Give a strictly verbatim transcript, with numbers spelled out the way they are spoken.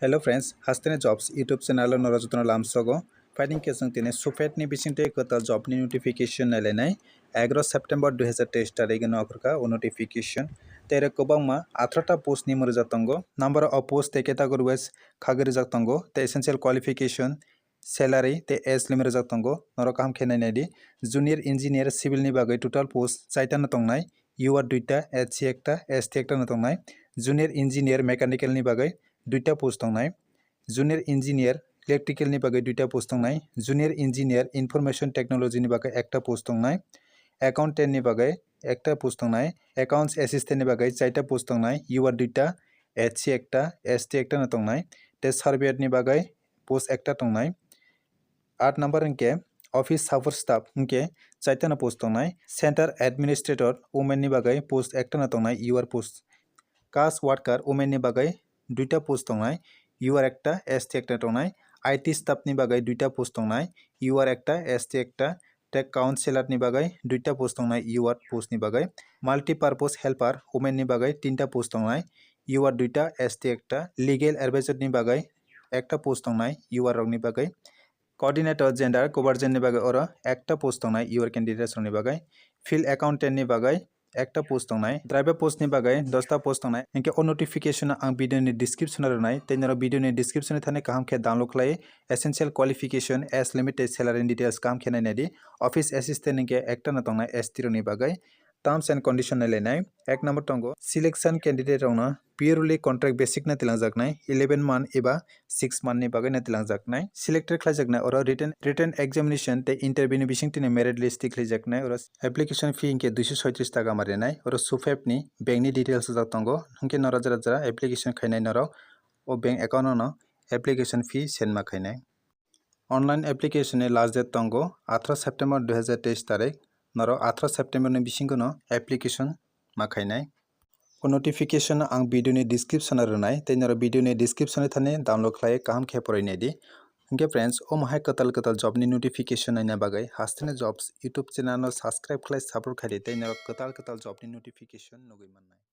Hello friends, Hasteni Jobs YouTube channel o norok jotono lamsogo. Phaiding khe chwng tini sufet ni bisingtwi kwtal job ni notification nailainai. Egaroh September dui hazar teis tarik no okhorkha o notification. Tei rok kwbangma atharota post ni mwrwjak tongo. Number of post tei category wise khagwi rwjak tongo. Tei essential qualification, salary tei age limit rwjak tongo. Norok kaham khe nainai di. Junior engineer civil ni bagwi total post chaita no tongnai. U R duita, S C ekta, S T ekta no tongnai. Junior engineer mechanical ni bagwi duita post tongnai. Junior engineer electrical ni bagwi duita post tongnai. Junior engineer information technology ni bagwi ekta post tongnai. Accountant ni bagwi ekta post tongnai. Accounts assistant ni bagwi chaita post tongnai. U R duita, S C ekta, S T ekta no tongnai. Tei surveyor ni bagwi post ekta tongnai. Aat number hwnkhe office support staff hwnkhe chaita no post tongnai. Center administrator women ni bagwi post ekta no tongnai, U R post. Cash worker women ni bagwi duita post tongnai, U R ekta, S T ekta tongnai. I T staff ni bagwi duita post tongnai, U R ekta, S T ekta. Tei counselor ni bagwi duita post tongnai, U R post ni bagwi. Multipurpose helper women ni bagwi tinta post tongnai, U R duita, S T ekta. Legal advisor ni bagwi ekta post tongnai, U R rok ni bagwi. Coordinator gender convergence ni bagwi oro ekta post tongnai, U R candidates rok ni bagwi. Field accountant ni bagwi ekta post tongnai. Driver post ni bagwi dosta post tongnai. Hinkhe o notification no ang video ni description o rwnai, tei norok video ni description o thani kaham khe download khlai. Essential qualification, age limit tei salary details kaham khe nainai di. Office assistant hinkhe ekta no tongnai S T rok ni bagwi. Terms and condition nailainai. Ek number tongo, selection candidate rokno purely contract basic no tilangjaknai, eleven month eba six month ni bagwi no tilangjaknai. Selected khlaijaknai oro written, written examination tei interview ni bisingtwi no merit list tikhlaijaknai. Oro application fee hinkhe duiso soitris taka ma rinai. Oro sufep ni bank ni details rijak tongo. Hinkhe norok jara jara application khainai norok o bank account no application fee send ma khainai. Online application ni last date tongo atharo September dui hazar teis tarik. Norok atharo September ni bisingo no application ma khainai. O notification ang video ni description o rwnai, tei norok video ni description o thani download khlai kaham khe porinai di. Hinkhe friends, omo hai kwtal kwtal job ni notification naina bagwi Hasteni Jobs YouTube channel no subscribe khlai support khaidi, tei norok kwtal kwtal job ni notification nugwi mannai.